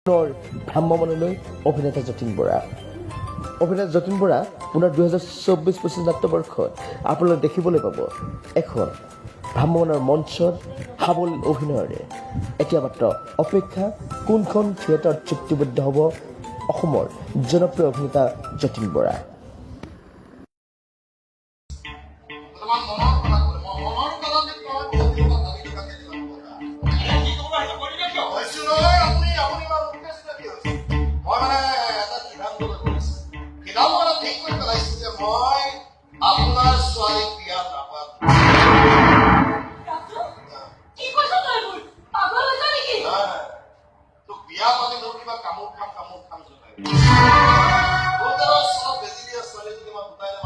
পুনৰ ভ্ৰাম্যমাণলৈ অভিনেতা যতীন বৰা। অভিনেতা যতীন বৰা পুনৰ 2024-25 নাট্যবৰ্ষত আপোনালোকে দেখিবলৈ পাব এখন ভ্ৰাম্যমাণৰ মঞ্চত সাবলীল অভিনয়ৰে। এতিয়া মাত্ৰ অপেক্ষা, কোনখন থিয়েটাৰত চুক্তিবদ্ধ হ'ব অসমৰ জনপ্ৰিয় অভিনেতা যতীন বৰা। তোমাৰ মনৰ কথা ক'লে, মই মনৰ কথা নহয়, বহুত দিনৰ পৰা ভাবি থকা কেইটামান কথা। কি ক'ব আহিছ, কৈ দিবি কিয়? কৈছো নহয়, আপুনি ইমান উত্তেজিত কি হৈছে? মই মানে এটা সিদ্ধান্ত লৈ পৰিছো, সিদ্ধান্ত মানে ঠিক কৰি পেলাইছো যে মই আপোনাৰ ছোৱালীক বিয়া নাপাতো। ৰাজু, কি কৈছ তই এইবোৰ? পাগল হৈছ নেকি? নাই, তোক বিয়া পাতি মোৰ কিবা কামোৰ খাম কামোৰ খাম যোগাই। বহুত বেজি দিয়া ছোৱালী যদি মই গোটাই।